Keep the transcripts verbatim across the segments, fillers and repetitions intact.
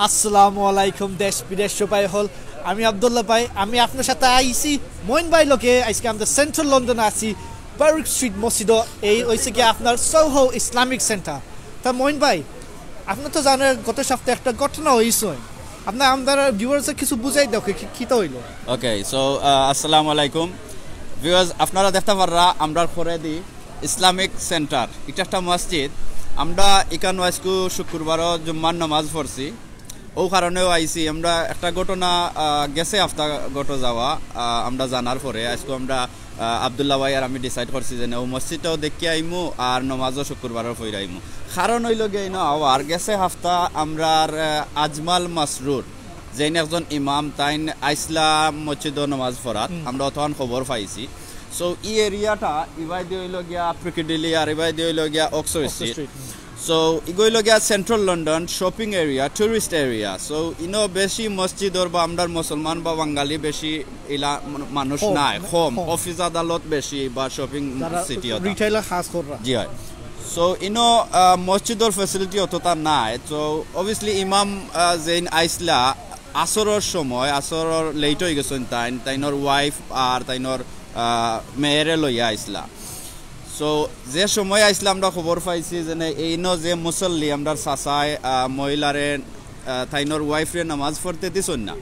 আসসালামু আলাইকুম দেশ বিদেশ সবাই হল। আমি আব্দুল্লাহ ভাই, আমি আপনার সাথে আইছি মইন ভাই লগে। আজকে আমরা সেন্ট্রাল লন্ডনে আছি, বারউইক স্ট্রিট মসজিদ। এই হইছে কি আপনার সোহো ইসলামিক সেন্টার। তা মইন ভাই, আপনি তো জানেন গত সপ্তাহে একটা ঘটনা হইছে। আপনার আমরা ভিউয়ার্সে কিছু বুঝাই দাও, কি কিতা হইলো? ওকে, সো আসসালামু আলাইকুম ভিউয়ার্স, আপনারা দেখতে পাররা আমরার ফরেদি ইসলামিক সেন্টার, এটা একটা মসজিদ। আমরা এখানে আজকে শুক্রবারও জুম্মার নামাজ পড়ছি। ও কারণেও আইছি। আমরা একটা ঘটনা আহ, গেছে হাফতা ঘটো যাওয়া, আহ, আমরা জানার পরে আজকে আমরা আহ, আব্দুল্লাহ ভাই আর আমি ডিসাইড করছি যে না, ও মসজিদটাও দেখি আইমু আর নমাজও শুক্রবারও পড়ি আইমু। কারণ হইল গিয়া ইনো আওয়ার গেছে হাফতা আমরার আহ, আজমাল মাসরুর যেইন একজন ইমাম, তাইন আইসলা মসজিদও নমাজ পড়াত। আমরা অতখান খবর পাইছি। সো ই এরিয়াটা ইবাইদি হইল গিয়া পিকাডিলি আর ইবাইদি হইল গিয়া অক্সফোর্ড স্ট্রিট। সো ইগো হইল গিয়া central London shopping area, tourist area. So ইনো বেশি মসজিদর বা আমরার মুসলমান বা বাঙালি বেশি ইলা মান- মানুষ কম, নাই, কম। কম। অফিস আদালত বেশি বা শপিং যারা সিটি ওটা। রিটেইলার কাজ কররা। জি হয়। সো ইনো আহ, মসজিদর ফেসিলিটি অতটা নাই। সো অবভিয়াসলি ইমাম আহ, যেইন আইসলা আসরর সময়, আসরর লেট হয়ে গেছেন তাইন, তাইনর ওয়াইফ আর তাইনর আহ, মেয়েরে লইয়া আইসলা। সো যে সময় আইসলা আমরা খবর পাইছি যে না, এইনো যে মুসল্লি আমরার চাচায় আহ, মহিলারে আহ, তাইনর ওয়াইফরে নামাজ পড়তে দিছইন না।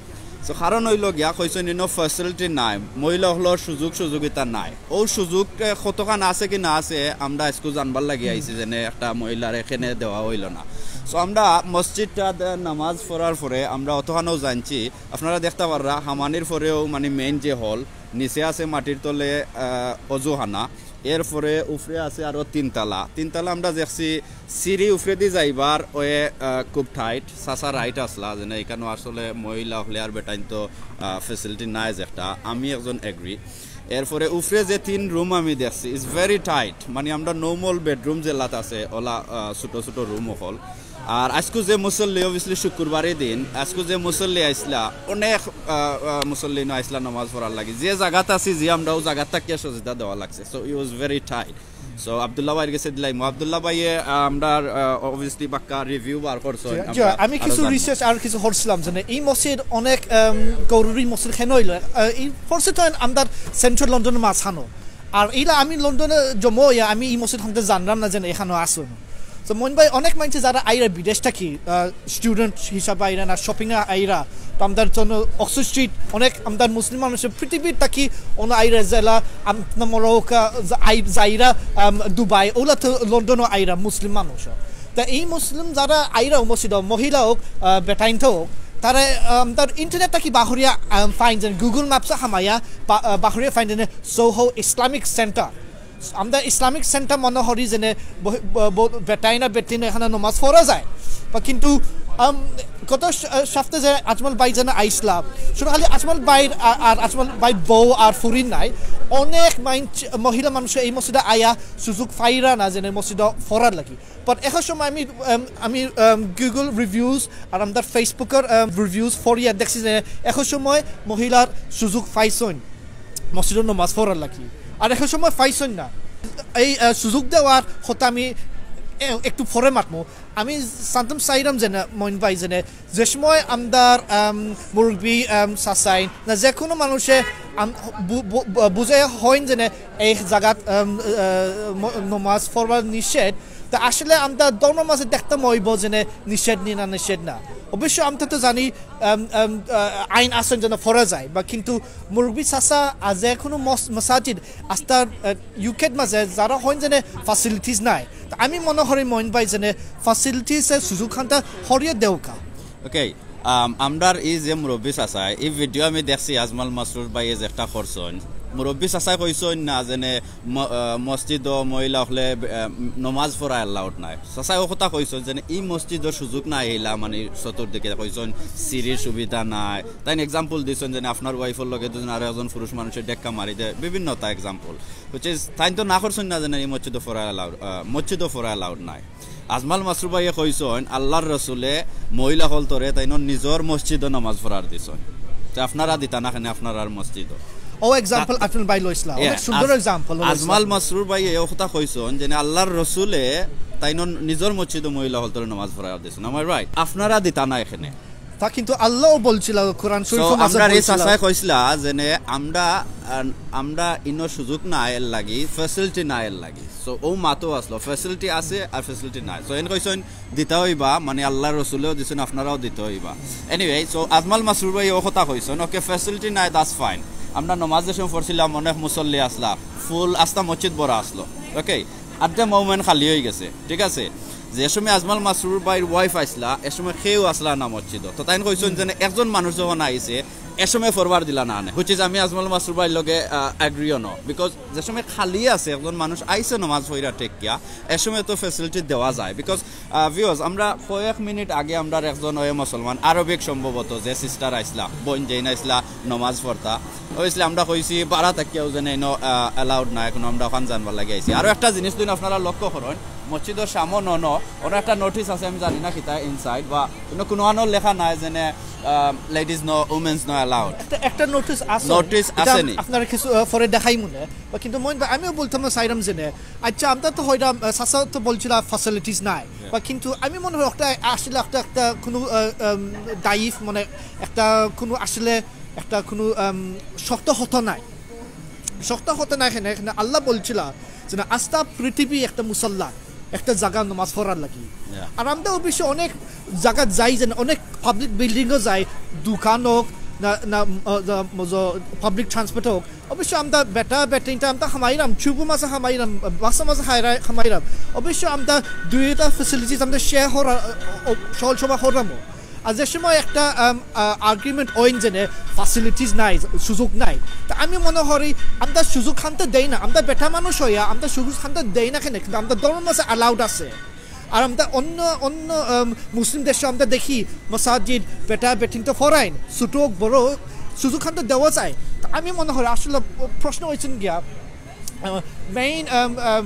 সো কারণ হইল গিয়া কইছইন ইনো ফেসিলিটি নাই, মহিলা হকলর সুযোগ সুযোগিতা নাই। ও সুযোগ আহ, কতখান আছে কি না আছে আমরা আজকে জানবার লাগি আইছি যে না, একটা মহিলার এখানে দেওয়া হইল না। সো আমরা মসজিদটা দে- নামাজ পড়ার পরে আমরা অতখানও জানছি। আপনারা দেখতে পাররা হামানির পরেও মানে মেইন যে হল, নিচে আছে মাটির তলে আহ, অজুখানা, এরপরে উপরে আছে আরো তিনতলা। তিনতলা আমরা দেখছি সিঁড়ি উপরেদি যাইবার ওয়ে আহ, খুব টাইট। চাচা রাইট আসলা যে না, এখানে আসলে মহিলা হকলে আর বেটাইন তো ফেসিলিটি নাই যে একটা, আমি একজন এগ্রি। এরপরে উপরে যে তিন রুম আমি দেখছি ইজ ভেরি টাইট, মানে আমরা নর্মাল বেডরুম যেলাত আছে ওলা আহ, ছোট ছোট রুম হকল। আর আজকে যে মুসল্লি, অবভিয়াসলি শুক্রবারই দিন, আজকে যে মুসল্লি আইসলা, অনেক আহ, আহ, মুসল্লি না আইসলা নামাজ পড়ার লাগি। যে জায়গাত আছি যে আমরা ও জায়গাত থাকিয়া সজিদা দেওয়া লাগছে। So it was very tight. So Abdullah ভাইর গেছে দিলাইমু। আব্দুল্লাহ ভাইয়ে আহ, আমরা অবভিয়াসলি বাক্কা রিভিউ বার করছো। জি, আমি কিছু রিসার্চ আর কিছু করছিলাম যে এই মসজিদ অনেক আম, জরুরি মসজিদ কেন হইল। আহ, এই ফোর্সে তো আমরা সেন্ট্রাল লন্ডনের মাঝখানো। আর এইলা আমি লন্ডনে জমা হইয়া আমি এই মসজিদ হতে জানলাম না যে এখানে আসুন। তো মইন ভাই, অনেক মানুষ যারা আইরা বিদেশ থাকি, স্টুডেন্ট হিসাবে আইরা না শপিং আইরা, তো আমাদের জন্য অক্সফোর্ড স্ট্রিট অনেক আমাদের মুসলিম মানুষের পৃথিবীর থাকি অন্য আইরা জেলা, আপনার মরক্কো, আই- যাইরা আম, দুবাই, ওলা তো লন্ডনও আইরা মুসলিম মানুষ। তা এই মুসলিম যারা আইরা মসজিদ, মহিলা হোক, আহ, বেটাইন তো হোক, তারা আম, তার ইন্টারনেট থাকি বাহরিয়া ফাইন যেন গুগল ম্যাপসে হামাইয়া বা- আহ, বাহরিয়া ফাইন যেন সোহো ইসলামিক সেন্টার। আমরা ইসলামিক সেন্টার মনে করি যেন বহ- ব- ব- বেটাইনা বেটিন এখানে নমাজ পড়া যায়। বা কিন্তু আম, গত স- আহ, সপ্তাহে যে আজমল ভাই যেন আইসলা, শুধু খালি আজমল ভাইর আ- আর আজমল ভাই বউ আর ফুরিন নাই, অনেক মাইন- মহিলা মানুষ এই মসজিদে আয়া সুযোগ পাইরা না যেন মসজিদে পড়ার লাগি। বাট এখন সময় আমি আম, আমি গুগল রিভিউজ আর আমাদের ফেসবুকের রিভিউজ ফরিয়া দেখছি যে এখন সময় মহিলার সুযোগ পাইছইন মসজিদর নমাজ পড়ার লাগি। আর এখন সময় পাইছইন না। এই আহ, সুযোগ দেওয়ার কথা আমি এ- একটু পরে মাতমু। আমি সান্তাম চাইরাম যেন মইন ভাই যেন যে সময় আমদার আম, মুরব্বী আম, চাচাইন না যে কোনো মানুষে আম, বু- বু- বু- বুঝে হইন যেন এই জায়গাত আম, আহ, ম- নমাজ পড়বার নিষেধ। তা আসলে আমরা ধর্ম মাঝে দেখতে মইব যেন নিষেধ নি না নিষেধ না। অবশ্য আমরা তো জানি আম, আম, আহ, আইন আছেন যেন পড়া যায় বা কিন্তু মুরব্বী চাচা আজ যে কোনো মস- মসাজিদ আস্তার ইউকের মাঝে যারা হইন যেন ফ্যাসিলিটিস নাই। তা আমি মনে করি মইন ভাই যেন ফ্যাসিলিটিসের সুযোগ খানটা হরিয়ে দেউকা। ওকে, আমরার এই যে মুরব্বী চাচায় এই ভিডিও আমি দেখছি আজমাল মাসরুর ভাইয়ে যে একটা করছইন। মুরব্বী চাচায় কইছইন না যেন ম- আহ, মসজিদও মহিলা হকলে আহ, নমাজ পড়া অ্যালাউড নাই। চাচায় ও কথা কইছইন যেন এই মসজিদর সুযোগ নাই, এইলা মানে চতুর্দিকে কইছইন সিঁড়ির সুবিধা নাই। তাইন এক্সাম্পল দিছইন যেন আপনার ওয়াইফর লগে দুজন আরো একজন পুরুষ মানুষের ডেক্কা মারি দেয়, বিভিন্নতা এক্সাম্পল। হুইচ ইজ তাইন তো না করছইন না যেন এই মসজিদও পড়া অ্যালাউড, মসজিদও পড়া অ্যালাউড নাই। আজমাল মাসরুর ভাইয়ে কইছইন আল্লাহর রসুলে মহিলা হকলতরে তাইন নিজর মসজিদও নামাজ পড়ার দিছইন। তে আপনারা দিতা না কেনে আপনারার মসজিদও? ও এক্সাম্পল আজমল ভাই লইছলা, অনেক Yeah, সুন্দর আজ- এক্সাম্পল। আজমাল মাসরুর ভাইয়ে ও কথা কইছইন যেন আল্লাহর রসুলে তাইন নিজর মসজিদও মহিলা হকলতরে নামাজ পড়ার দিছইন। আমার রাইট? আপনারা দিতা না এখানে। তা কিন্তু আল্লাও বলছিলা, কোরআন শরীফর মাঝে আমরা এই বলছিলা। চাচায় কইছিলা যে নে আমরা, আহ, আমরা ইনো সুযোগ না এর লাগি, ফ্যাসিলিটি না এর লাগি। সো ও মাতো আসলো, ফ্যাসিলিটি আছে আর ফ্যাসিলিটি নাই। সো এন কইছইন দিতা হইবা, মানে আল্লাহর রসুলেও দিছইন, আপনারাও দিতা হইবা। এনিওয়ে, সো আজমাল মাসরুর ভাই ও কথা কইছইন, ওকে, ফ্যাসিলিটি নাই, that's fine। আমরা নমাজ যে সময় পড়ছিলাম, অনেক মুসল্লি আসলা, ফুল আস্তা মসজিদ ভরা আসলো। ওকে, আর্ধে মোমেন্ট খালি হয়ে গেছে, ঠিক আছে। যে সময় আজমাল মাসরুর ভাইর ওয়াইফ আইসলা, এ সময় কেউ আসলা না মসজিদো। তো তাইন কইছইন যে একজন মানুষ যখন আইছে, এ সময় ফরওয়ার্ড দিলা না আনে, হুইচ ইজ আমি আজমাল মাসরুর ভাইর লগে অ্যাগ্রিও ন, বিকজ যে সময় খালি আছে, একজন মানুষ আইছে নমাজ পড়িয়া ঠেকিয়া, এ সময় তো ফ্যাসিলিটি দেওয়া যায়। বিকজ ভিউয়ার্স, আমরা কয়েক মিনিট আগে আমরা একজন ওই মুসলমান আরবিক সম্ভবত যে সিস্টার আইসলা, বোন যেইন আইসলা নমাজ পড়তা, অবভিয়াসলি আমরা কইছি বারা থাকিয়াও যেন এনো অ্যালাউড না, এখন আমরা ওখান জানবার লাগি আইছি। আরো একটা জিনিস দিন আপনারা লক্ষ্য করইন, মসজিদর সামনে নন, ওনার একটা নোটিশ আছে, আমি জানি না কিতা ইনসাইড বা কোনো কোনো আনো লেখা নাই যেন ladies no, women's no allowed. একটা একটা নোটিশ আছে, নোটিশ আছে নি? আপনারা কিছু আহ, পরে দেখাই মনে বা কিন্তু মইন ভাই, আমিও বলতাম না চাইরাম যেন, আচ্ছা, আমরা তো হইরাম, আহ, চাচা তো বলছিল ফ্যাসিলিটিস নাই বা কিন্তু আমি মনে হয় একটা আসলে একটা একটা কোনো আহ, উম, দায়িফ মানে একটা কোনো আসলে একটা কোনো উম, শক্ত হতা নাই, শক্ত হতা নাই। এখানে এখানে আল্লাহ বলছিল যে না, আস্তা পৃথিবী একটা মুসল্লা, একটা জাগা নমাজ পড়ার লাগি। আর আমরা অবশ্য অনেক জাগাত যাই যেন, অনেক পাবলিক বিল্ডিংও যাই, দোকান হোক না না পাবলিক ট্রান্সপোর্ট হোক, অবশ্য আমরা বেটা বেটিনটা আমরা হামাইরাম, চুবু মাঝে হামাইরাম, বাসা মাঝে হামাইরাম। অবশ্য আমরা দুইটা ফ্যাসিলিটিস আমরা শেয়ার করা, সহল সভা করামো। আর যে সময় একটা আর্গুমেন্ট ওইন যেন ফ্যাসিলিটিস নাই, সুযোগ নাই, তা আমি মনে করি আমরা সুযোগ খানতে দেই না। আমরা বেটা মানুষ হইয়া আমরা সুযোগ খানতে দেই না কেন? কিন্তু আমরা ধর্ম মাঝে অ্যালাউড আছে। আর আমরা অন্য অন্য আম, মুসলিম দেশে আমরা দেখি মসাজিদ বেটা বেটিন তো ফরাইন, ছোট হোক বড় হোক, সুযোগ খানতে দেওয়া যায়। তা আমি মনে করি আসলে প্রশ্ন হয়েছেন গিয়া মেইন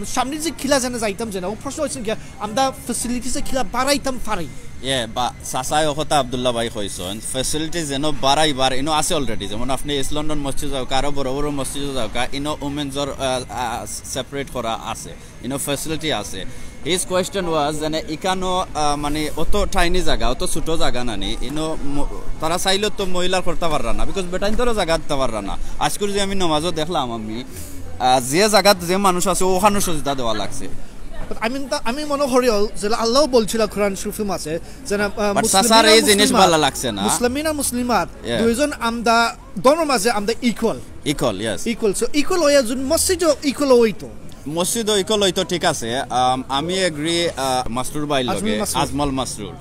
সামনে যে খিলা যেন যাইতাম যেন, ও প্রশ্ন হয়েছেন গিয়া আমরা ফ্যাসিলিটিসে খিলা বাড়াইতাম পারি। ইয়ে বা চাচায় ও কথা আব্দুল্লাহ ভাই কইছইন, ফ্যাসিলিটি যেন বাড়াইবার ইনো আছে অলরেডি। যেমন আপনি ইস্ট লন্ডন মসজিদ যাওকা, আরো বড় বড় মসজিদ যাওকা, ইনো উমেন্সর সেপারেট করা আছে, ইনো ফ্যাসিলিটি আছে। হিজ কোয়েশ্চেন ওয়াজ যেন ইকানো আহ, মানে অত টাইনি জাগা, অত ছোট জাগা নানি, ইনো ম- তারা চাইলে তো মহিলার করতে পাররা না, বিকজ বেটাইন্তরও জাগা দিতে পাররা না। আজকে যে আমি নমাজও দেখলাম আমি, আহ, যে জাগাত যে মানুষ আছে ওখানে সজদা দেওয়া লাগছে। But আমি তো- আমি মনে করি যে আল্লাহ বলছিল কোরআন শরীফের মাঝে যে না, আহ, But মুসলিমিন চাচার আর এই জিনিস মুসলিমাত, ভালা লাগছে না। মুসলিমিন আর মুসলিমাত Yeah. দুইজন আমরা ধর্ম মাঝে আমরা equal. Equal, yes. Equal, so equal হইয়া যদি মসজিদও ইকুয়াল হইতো। মসজিদও ইকুয়াল হইতো, ঠিক আছে। আম, আমি এগ্রি মাসরুর ভাইর লগে, আজমল মাসরুর। আজমল মাসরুর।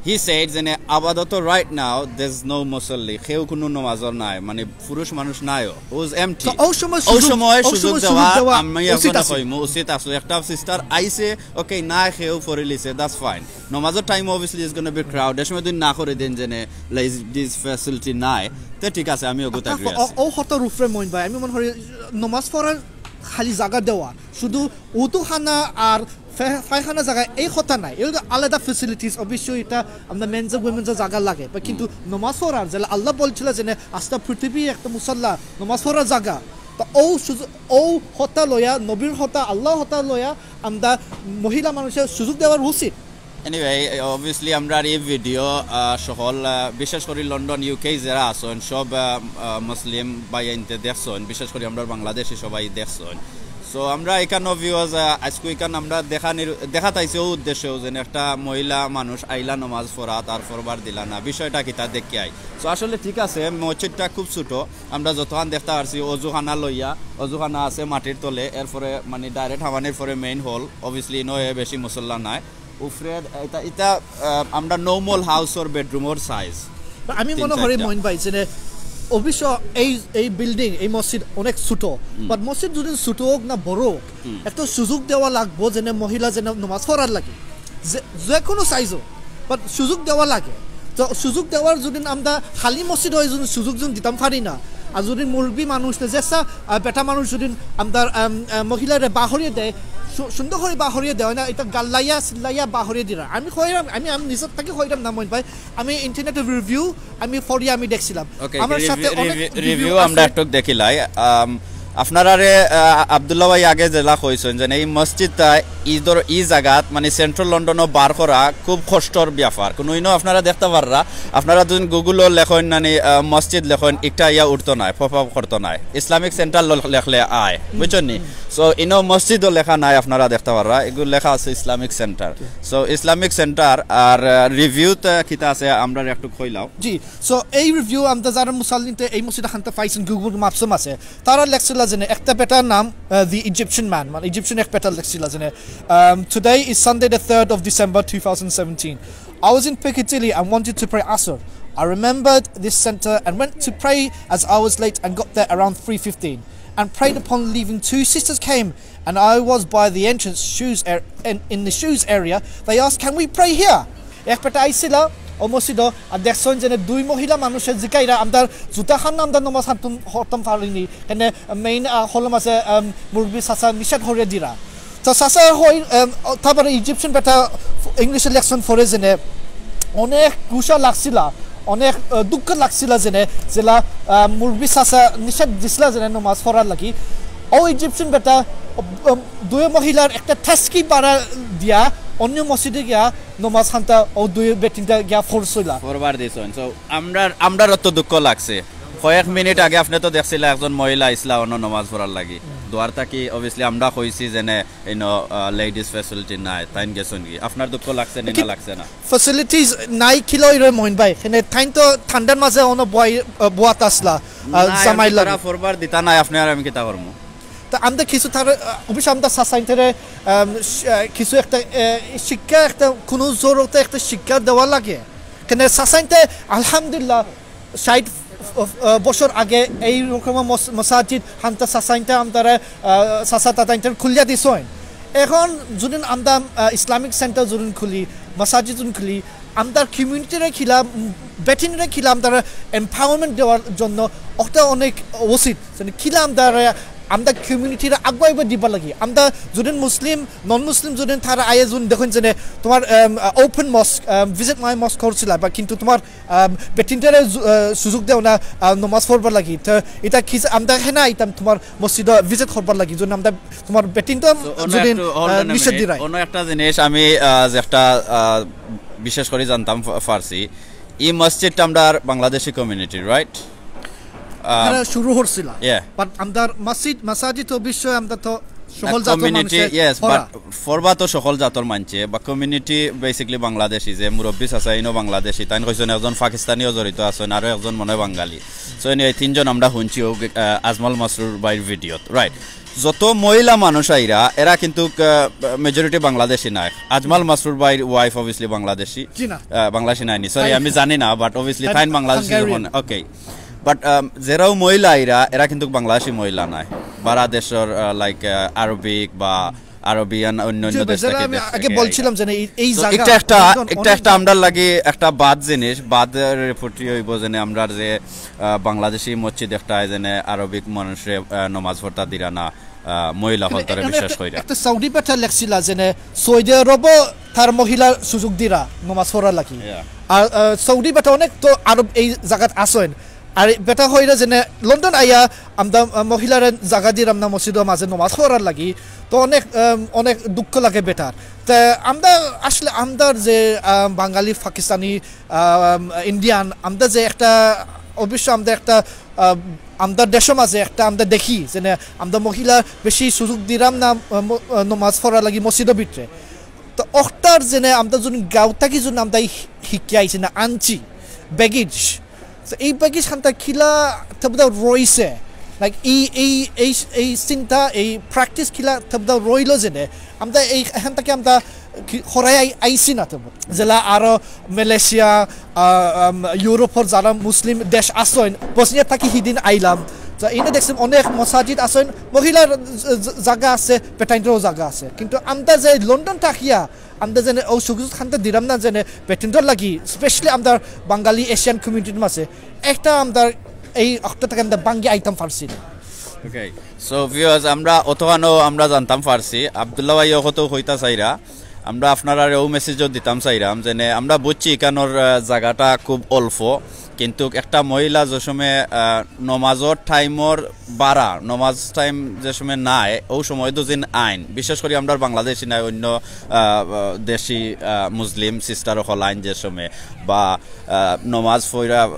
হি সেড যেন আপাতত right now there is no মুসল্লি, কেউ কোনো নমাজর নাই, মানে পুরুষ মানুষ নাইও, ওয়াজ এমটি। তো ওই সময় ওই সুযোগ- সময় ওই সুযোগ সময় দেওয়া সুযোগ দেওয়া আমি উচিত এখন আছে। কইমু উচিত আছে। একটা সিস্টার আইছে, ওকে, না কেউ পড়িলিছে, দ্যাটস ফাইন। নমাজর time obviously is gonna be crowd, এ সময় যদি না করে দেন যেন লেডিজ ফ্যাসিলিটি নাই, তে ঠিক আছে, আমি ওগুতা এগ্রি আছি। ও হতর উপরে মইন ভাই, আমি মনে করি নমাজ পড়ার খালি জাগা দেওয়া, শুধু উতু খানা আর ফে- পায়খানা জাগা এই কথা নাই, এর আলাদা ফ্যাসিলিটিস। অবশ্যই এটা আমরা মেন্স উইমেন্স জাগা লাগে, বা কিন্তু নমাজ পড়ার যেলা আল্লাহ বলছিল যে আস্তা পৃথিবী একটা মুসল্লা, নমাজ পড়ার জাগা। তো ও সুযোগ, ও হতা লয়া, নবীর হতা, আল্লাহ হতা লয়া আমরা মহিলা মানুষের সুযোগ দেওয়ার উচিত। এনিওয়ে, অবভিয়াসলি আমরা এই ভিডিও সকল আহ, বিশেষ করে লন্ডন ইউকে যারা আছেন সব আহ, আহ, মুসলিম ভাইয়াইন্তে দেখছেন, বিশেষ করে আমরা বাংলাদেশি সবাই দেখছেন। সো আমরা এখানে ভিউয়ার্স আজকে এখানে আমরা দেখানির দেখাত আইছি ও উদ্দেশ্যেও যেন একটা মহিলা মানুষ আইলা নমাজ পড়া তার পড়বার দিলা না, বিষয়টা কিতা দেখি আই। সো আসলে ঠিক আছে, মসজিদটা খুব ছোট, আমরা যতক্ষণ দেখতে পারছি অজুখানা লইয়া, অজুখানা আছে মাটির তলে, এরপরে মানে ডাইরেক্ট হামানির পরে মেইন হল, অবভিয়াসলি নয় বেশি মুসল্লা নাই। উপরে এটা এটা আহ, আমরা নর্মাল হাউসর বেডরুমর সাইজ। আমি তিন মনে করি চারটা। মইন ভাই যে অবশ্য এই এই বিল্ডিং, এই মসজিদ অনেক ছোট, বাট মসজিদ যদি ছোট হোক না বড় হোক, একটা সুযোগ দেওয়া লাগবো যেন মহিলা যেন নমাজ পড়ার লাগে, যে যে কোনো সাইজ হোক, বাট সুযোগ দেওয়া লাগে। তো সুযোগ দেওয়ার যদি আমরা খালি মসজিদ হয় যদি সুযোগ যদি দিতাম পারি না, আর যদি মুরব্বী মানুষ না, যেসা আহ, বেটা মানুষ যদি আমরা আম, আহ, মহিলারে বাহরিয়ে দেয়, সু- সুন্দর করে বাহরিয়ে দেয় না, এটা গাল্লাইয়া সিল্লাইয়া বাহরিয়ে দিরা। আমি কইরাম, আমি আমি নিজের থেকে কইরাম না মইন ভাই, আমি ইন্টারনেটে রিভিউ আমি পড়িয়া আমি দেখছিলাম। ওকে, আমার সাথে অনেক রিভিউ আছে। আমরা একটু দেখিলাই। আম, আপনারারে আহ, আব্দুল্লাহ ভাই আগে যেলা কইছেন যে এই মসজিদটা ই ধর, ই জাগাত মানে সেন্ট্রাল লন্ডনও বার করা খুব কষ্টর ব্যাপার। কোনো ইনো আপনারা দেখতা পাররা, আপনারা যদি গুগলও লেখইন, মানে, আহ, মসজিদ লেখইন, একটা ইয়া উঠতো নায়, পপ আপ করতো নায়, ইসলামিক সেন্টার ল-, লেখলে আয়, বুঝছইন নি? সো ইনো মসজিদও লেখা নাই, আপনারা দেখতা পাররা, এগুলো লেখা আছে Islamic centre. So Islamic centre আর, আহ, রিভিউতে কিতা আছে, আমরা একটু কইলাও। জি। সো এই রিভিউ আমরা যারা মুসল্লিতে এই মসজিদ হানতে পাইছইন, গুগল ম্যাপসও আছে, তারা লেখছিলা যেনে একটা বেটার নাম, আহ, The Egyptian Man, মানে ইজিপশিয়ান এক বেটার লেখছিলা যেনে, um, "Today is Sunday the third of December two thousand seventeen. I was in Piccadilly and wanted to pray Asr. I remembered this centre and went to pray as I was late and got there around three fifteen and prayed upon leaving. Two sisters came and I was by the entrance shoes ar- in, in the shoes area. They asked, 'Can we pray here?'" এক বেটা আইছিলা ও মসজিদ আর দেখছইন যেনে দুই মহিলা মানুষে জিকাইরা, "আমরার জুতা খান আমরার নমাজ হানতাম হরতাম পারিনি, কেনে মেইন হলম আছে, আম, মুরব্বী চাচা নিষেধ করে দিরা।" তো চাচা হয়, আম, তারপরে ইজিপশিয়ান বেটা ইংলিশে লেখছইন পড়ে যেনে অনেক গুসা লাগছিলা, অনেক, আহ, দুঃখ লাগছিলা যেনে, যেলা, আহ, মুরব্বী চাচা নিষেধ দিছিলা যেনে নমাজ পড়ার লাগি। ও ইজিপশিয়ান বেটা, আহ, দুই মহিলার একটা ট্যাক্সি ভাড়া দিয়া অন্য মসজিদে গিয়া নমাজ হানতা ও দুই বেটিনটা গিয়া পড়ছইলা। ফরবার দিছইন। সো আমরা, আমরার অত দুঃখ লাগছে। কয়েক মিনিট আগে আপনি তো দেখছিলা একজন মহিলা আইছলা অন্য নমাজ পড়ার লাগি। দুয়ার থাকি obviously আমরা কইছি যেনে, you know, uh, ladies facility নাই, তাইন গেছইন কি? আপনার দুঃখ লাগছে নি না লাগছে না? ফ্যাসিলিটিজ নাই কিলো ইরে মইন ভাই, এনে তাইন তো ঠান্ডার মাঝে অন্য বয়-, আহ, বয়াত আসলা, আহ, না, জামাই এমনি লাগে। তারা ফরবার দিতা নাই, আপনি আর আমি কিতা করমু? তা আমরা কিছু তার, আহ, অবশ্য আমরা সাসাইনটারে, আম, শি-, আহ, কিছু একটা, আহ, শিক্ষা, একটা কোনো জরুরতে একটা শিক্ষা দেওয়া লাগে। কেন সাসাইনতে আলহামদুলিল্লাহ ষাট, আহ, বছর আগে এই রকম মস-, মসাজিদ হানতা সাসাইনতে আমতারা, আহ, সাসা তাতাইনতে খুলিয়া দিছইন। এখন যদি আমরা, আহ, ইসলামিক সেন্টার যদি খুলি, মসাজিদ যদি খুলি, আমরার কমিউনিটিরে কিলা, উম, বেটিনরে কিলা আমরার এম্পাওয়ারমেন্ট দেওয়ার জন্য ওটা অনেক উচিত। মানে কিলা আমরার, আমরা কমিউনিটিরে আগুয়াইবা দিবা লাগি। আমরা যদি মুসলিম, নন মুসলিম যদি তারা আয়ে যদি দেখইন যে তোমার, আম, ওপেন মস্ক, আম, ভিজিট মাই মস্ক করছিলা, বা কিন্তু তোমার, আম, বেটিনটারে জু-, আহ, সুযোগ দেও না, আহ, নমাজ পড়বার লাগি। তো এটা কি আমরা হেনা আইতাম তোমার মসজিদ ভিজিট করবার লাগি, যদি আমরা তোমার বেটিনটা So, অন্য যদি, একটু, hold আহ, on a নিষেধ minute। দিরাই। অন্য একটা জিনিস আমি, আহ, যে একটা, আহ, বিশেষ করে জানতাম ফা-, ফার্সি, এই মসজিদটা আমরার বাংলাদেশি কমিউনিটি, রাইট? আহ, তারা শুরু করছিলা। Yeah। But আমরার মসজিদ, মাসাজিদ তো অবশ্যই আমরা তো সকল না, জাতর কমিউনিটি, মানুষে yes, পড়া। But ফরবা তো সকল জাতর মানছে, বা কমিউনিটি basically বাংলাদেশি, যে মুরব্বী চাচা ইনো বাংলাদেশি, তাইন কইছইন একজন পাকিস্তানিও জড়িত আছইন, আরো একজন মনে হয় বাঙালি। So, anyway, তিনজন আমরা শুনছি ও, আহ, আজমল মাসরুর ভাইর ভিডিওত, রাইট? যত মহিলা মানুষ আইরা, এরা কিন্তু, আহ, মেজরিটি বাংলাদেশি নায়। আজমল মাসরুর ভাইর ওয়াইফ obviously বাংলাদেশি। জি না। আহ, বাংলাদেশি নায়নি, সরি, তাই আমি জানি না, but obviously তাই তাইন বাংলাদেশি হাঙ্গেরিয়ান। যখন, ওকে। But, আম, যেরাও মহিলা আইরা, এরা কিন্তু বাংলাদেশি মহিলা নায়। বারা দেশর, আহ, like, আহ, আরবিক বা আরবিয়ান অন্য অন্য জি ভাই, দেশ যেটা থাকি আমি দেশ আগে থাকি আইরা। বলছিলাম যে এই, এই So, জায়গা এটা একটা, লন্ডন এটা অনেক একটা আমরার লাগি একটা বাদ জিনিস, বাদ রিপোর্টই হইব যে আমরার যে, আহ, বাংলাদেশি মসজিদ একটা যেনে আরবিক মানুষরে, আহ, নমাজ পড়তা দিরা না, আহ, মহিলা হলতারে এখানে বিশেষ একটা, কইরা। একটা সৌদি বেটা লেখছিলা যে সৌদি আরবও তার মহিলা সুযোগ দিরা নমাজ পড়ার লাগি। Yeah। আর, আহ, সৌদি বেটা অনেক তো আরব এই জায়গাত আছইন। আর বেটা হইরা যেনে লন্ডন আইয়া আমরা, আহ, মহিলারে জাগা দিরাম না মসজিদর মাঝে নমাজ পড়ার লাগি, তো অনেক, আহ, অনেক দুঃখ লাগে বেটার। তে আমরা আসলে আমরার যে, আহ, বাঙালি, পাকিস্তানি, আহ, ইন্ডিয়ান, আমরা যে একটা, অবশ্য আমরা একটা, আহ, আমরা দেশর মাঝে একটা আমরা দেখি যেনে আমরা মহিলা বেশি সুযোগ দিরাম না, আহ, ম-, আহ, নমাজ পড়ার লাগি মসজিদর ভিতরে। তো অখটার যেনে আমরা যদি গাঁও থাকি যদি আমরা হি-, হিকিয়া আইছি না আনছি ব্যাগেজ, তো এই ব্যাগেজ খানটা কিলা তবদা রইছে, লাইক এই, এই, এই, এই চিন্তা, এই প্র্যাকটিস কিলা তবদা রইল যেনে আমরা এই এখান থেকে আমরা কি হরাই আই-, আইছি না তবু। যেলা আরো মালয়েশিয়া, আহ, আম, ইউরোপর যারা মুসলিম দেশ আছইন, বসনিয়া থাকি হিদিন আইলাম। তো এনে দেখছি অনেক মসাজিদ আছইন, মহিলার জ-, জ-, জাগা আছে, বেটাইনরও জাগা আছে। কিন্তু আমরা যে লন্ডন থাকিয়া, আমরা যেনে ও সুযোগ খানতে দিরাম না যেনে বেটিনরও লাগি, স্পেশালি আমরা বাঙালি এশিয়ান কমিউনিটির মাঝে, একটা আমরা এই অক্ট থেকে আমরা বাঙ্গি আইতাম পারছি না। ওকে, সো ভিউয়ার্স, আমরা অতখানও আমরা জানতাম পারছি, আব্দুল্লাহ ভাই অখত কইতা চাইরা, আমরা আপনারারে ও মেসেজও দিতাম চাইরাম, যেনে আমরা বুঝছি ইকানোর, আহ, জাগাটা খুব অল্প, কিন্তু একটা মহিলা যে সময়, আহ, নমাজর টাইমর বারা, নমাজ টাইম যে সময় নাই, ও সময় দুদিন আইন, বিশেষ করি আমরা বাংলাদেশি নাই, অন্য, আহ, আহ, দেশি, আহ, মুসলিম সিস্টার অকল আইন যে সময়, বা, আহ, নমাজ পড়া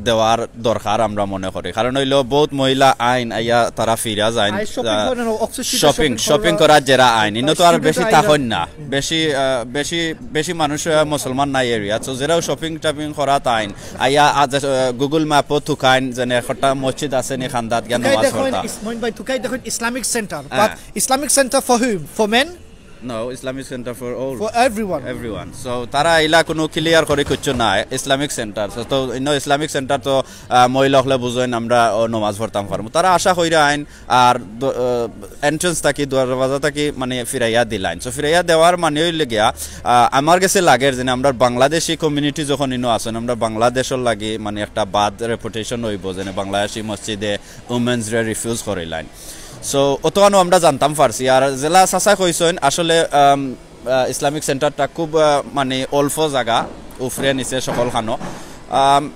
দেওয়ার দরকার আমরা মনে করি। কারণ অইলো, বহুত মহিলা আইন, আইয়া তারা ফিরা যাইন, আই শপিং আহ, করেন, অক্সিসিটা শপিং, শপিং শপিং করা। করার যেরা আইন, ইনো তো আর অক্সিসিটা বেশি আইন। থাকইন না। বেশি, আহ, বেশি, বেশি মানুষ, আহ, মুসলমান নাই এরিয়া, তো যেরাও শপিং টপিং করাত আইন, আইয়া আজ, আহ, গুগল ম্যাপও তুকাইন, যেনে একটা মসজিদ আছে নি খান্দাত গিয়া তুকাই নমাজ দেখইন পড়তা। ইস-, মইন ভাই, তুকাই দেখইন ইসলামিক সেন্টার, হ্যাঁ। But Islamic center for whom? For men? No, Islamic center for all. For everyone. Everyone. So, তারা ইলা কুনু ক্লিয়ার করি কিচ্ছু নাই, ইসলামিক সেন্টার। So, তো ইনো ইসলামিক সেন্টার তো, আহ, মহিলা অকলে বুঝইন, আমরা ও নমাজ পড়তাম পারমু। তারা আশা কইরা আইন, আর দ-, আহ, এন্ট্রেন্স থাকি, দরওয়াজা থাকি, মানে, ফিরাইয়া দিলাইন। So, ফিরাইয়া দেওয়ার মানে অইলো গিয়া, আহ, আমার গেছে লাগের যেনে আমরা বাংলাদেশি কমিউনিটি যখন ইনো আছইন, আমরা বাংলাদেশর লাগি, মানে, একটা বাদ রেপুটেশন অইবো, যেনে বাংলাদেশি মসজিদে উমেন্সরে রিফিউজ করিলাইন। So, অতখানও আমরা জানতাম পারছি। আর যেলা চাচা কইছইন, আসলে, আম, আহ, ইসলামিক সেন্টারটা খুব, আহ, মানে, অল্প জাগা, উফরে নিচে সকলখানো। আম,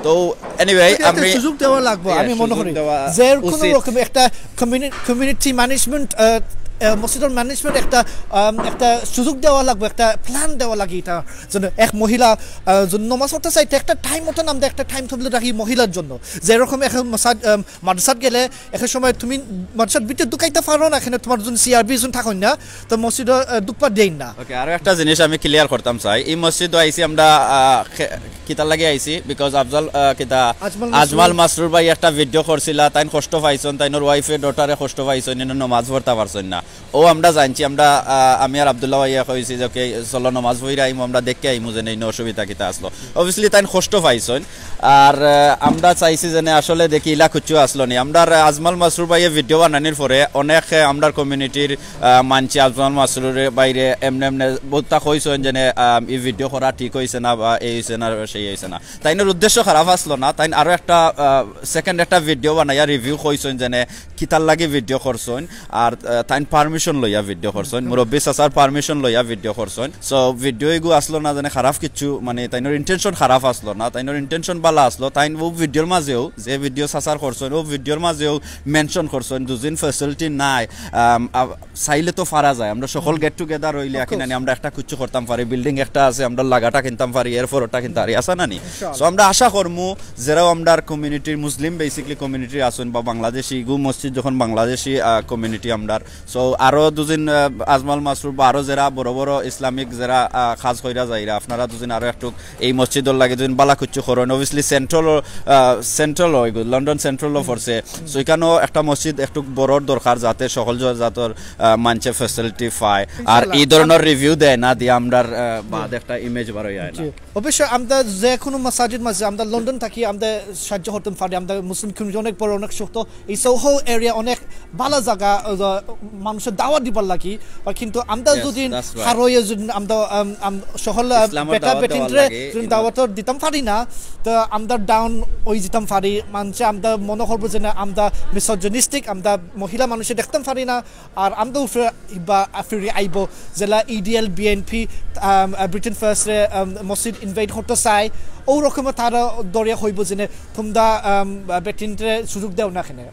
তো, anyway, এটাতে আমি সুযোগ দেওয়া লাগবো, হ্যাঁ, আমি মনে সুযোগ করি। দেওয়া যে কোনো উচিত। রকম একটা কমিউনি-, কমিউনিটি ম্যানেজমেন্ট, আহ, আহ, মসজিদর ম্যানেজমেন্ট একটা, আম, একটা সুযোগ দেওয়া লাগবো, একটা প্ল্যান দেওয়া লাগে। এটা যেন এক মহিলা, আহ, যেন নমাজ পড়তা চাইতে একটা টাইম মতন আমরা একটা টাইম টেবিল রাখি মহিলার জন্য। যেরকম এখন মাসাজ-, আম, মাদ্রাসাত গেলে এক সময় তুমি মাদ্রাসার ভিতরে ঢুকাইতা পারো না, এখানে তোমার যেন সিআরবি যেন থাকইন না, তো মসজিদে, আহ, ঢুকবার দেইন না। ওকে, আরো একটা জিনিস আমি ক্লিয়ার করতাম চাই। এই মসজিদো আইছি আমরা, আহ, খে-, কিতার লাগি আইছি? Because আফজাল, আহ, কিতা, আজমাল মাসরুর। আজমাল মাসরুর ভাই একটা ভিডিও করছিলা, তাইন কষ্ট পাইছইন, তাইনর ওয়াইফে, ডটারে কষ্ট পাইছইন, ইনো নমাজ পড়তা পারছইন না। ও আমরা জানছি, আমরা, আহ, আমি আর আব্দুল্লাহ ভাইয়া কইছি যে, "ওকে, চলো নমাজ পড়িয়া আইমু, আমরা দেখি আইমু যে নেই, অসুবিধা কিতা আসলো।" Obviously, তাইন কষ্ট পাইছইন। আর, আহ, আমরা চাইছি যে নে আসলে দেখি ইলা কিচ্ছু আসলো নি। আমরা আর আজমাল মাসরুর ভাইয়ে ভিডিও বানানির পরে অনেক, আহ, আমরার কমিউনিটির, আহ, মানছি আজমাল মাসরুরে বাইরে এমনে এমনে বহুতটা কইছইন যে নে, আহ, এই ভিডিও করা ঠিক অইছে না বা এই অইছে না, সেই অইছে না। তাইনর উদ্দেশ্য খারাপ আসলো না। তাইন আরো একটা, আহ, সেকেন্ড একটা ভিডিও বানাইয়া রিভিউ কইছইন যে নে কিতার লাগি ভিডিও করছইন। আর, আহ, তাইন পারমিশন লইয়া ভিডিও করছইন, মুরব্বি চাচার পারমিশন লইয়া ভিডিও করছইন। So, ভিডিও এগু আসলো না জানে খারাপ কিচ্ছু, মানে, তাইনর ইন্টেনশন খারাপ আসলো না, তাইনর ইন্টেনশন ভালা আসলো। তাইন ও ভিডিওর মাঝেও, যে ভিডিও চাচার করছইন, ও ভিডিওর মাঝেও মেনশন করছইন, দুদিন ফ্যাসিলিটি নাই, আম, আ, চাইলে তো পারা যায়, আমরা সকল হুম। গেট টুগেদার অইলে Of course. এখানে আমরা একটা কিচ্ছু করতাম পারি, বিল্ডিং একটা আছে, আমরা লাগাটা কিনতাম পারি, এরপর ওটা কিনতে পারি, আসা না নি? ইনশাআল্লাহ। So, আমরা আশা করমু, যেরাও আমরার কমিউনিটির, মুসলিম বেসিক্যালি কমিউনিটি আছইন বা বাংলাদেশি, ইগু মসজিদ যখন বাংলাদেশি, আহ, কমিউনিটি আমরার। So, আরো দুদিন, আহ, আজমাল মাসরুর বা আরো যেরা বড় বড় ইসলামিক যেরা, আহ, কাজ কইরা যাইরা, আপনারা দুদিন আরো একটু এই মসজিদর লাগি দুদিন বালা কিচ্ছু করইন। Obviously, সেন্ট্রাল, আহ, সেন্ট্রাল অইগো, লন্ডন সেন্ট্রালও পড়ছে। So, এখানেও একটা মসজিদ একটু বড়র দরকার, যাতে সকল জ-, জাতর, আহ, মানষে ফ্যাসিলিটি পায়। আর ইনশাআল্লাহ। এই ধরনের রিভিউ দেয় না, দিয়া আমরার, আহ, বাদ একটা ইমেজ বার অইয়া আয় না। জি। অবশ্য আমরা যে কোনো মাসাজিদ মাঝে আমরা লন্ডন থাকি, আমরা সাহায্য করতাম পারি। আমরা মুসলিম কমিউনিটি অনেক বড়, অনেক শক্ত। এই সোহো এরিয়া অনেক ভালা জাগা, আহ, মানুষরে দাওয়াত দিবার লাগি। বা কিন্তু আমরা Yes, যদি that's right. হারইয়া যদি আমরা, আম, আম, সকল, আহ, ইসলামর বেটা দাওয়াত দেওয়ার বেটিনরে লাগি, যদি ইনো- দাওয়াত দিতাম পারি না, তো আমরা ডাউন অই যিতাম পারি। মানষে আমরা মনে করবো যে না, আমরা মিসোজিনিস্টিক, আমরা মহিলা মানুষরে দেখতাম পারি না। আর আমরা উপরে বা ফিরি আইবো, যেলা ইডিএল, বিএনপি, আম, আহ, ব্রিটেন ফার্স্টরে, আম, মসজিদ ইনভাইট করতে চায়, ও রকমে তারা দরিয়া কইবো যে নে, তোমরা, আম, বেটিনরে সুযোগ দেও না কেনে।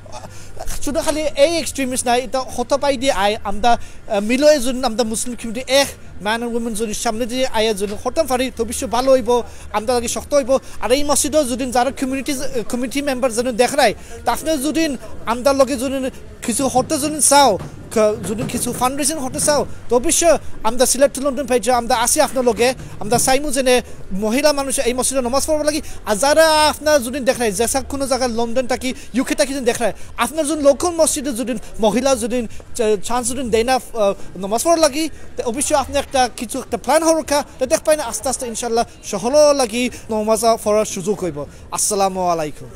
শুধু খালি এই এক্সট্রিমিস্ট নাই, এটা হত পাই দিয়ে আয়, আমরা, আহ, মিলয়ে যদি আমরা মুসলিম কমিউনিটি এক, ম্যান অ্যান্ড উইমেন যদি সামনে দিয়ে আয়া যদি করতাম পারি, তো অবশ্য ভালা অইবো, আমরা লাগি শক্ত অইবো। আর এই মসজিদও যদি যারা কমিউনিটি, কমিউনিটি মেম্বার যদি দেখরায়, তা আপনে যদি আমরার লগে যদি কিছু করতে যদি চাও, ক-, যদি কিছু ফান্ডরেজিং করতে চাও, তো অবশ্য আমরা সিলেট টু লন্ডন পেজে আমরা আছি আপনার লগে। আমরা চাইমু যে নে মহিলা মানুষ এই মসজিদো নমাজ পড়বার লাগি। আর যারা আপনারা যদি দেখরায়, যেসা কোনো জাগা লন্ডন থাকি, ইউকে থাকি যদি দেখরায়, আপনার যদি লোকাল মসজিদে যদি মহিলা যদি চা-, চান্স যদি দেয় না, আহ, নমাজ পড়ার লাগি, তো অবশ্যই আপনি একটা কিছু একটা প্ল্যান হওয়ার কা, তো দেখবায় না আস্তে আস্তে ইনশাআল্লাহ সকলর লাগি নমাজ পড়ার সুযোগ অইবো। আসসালামু আলাইকুম।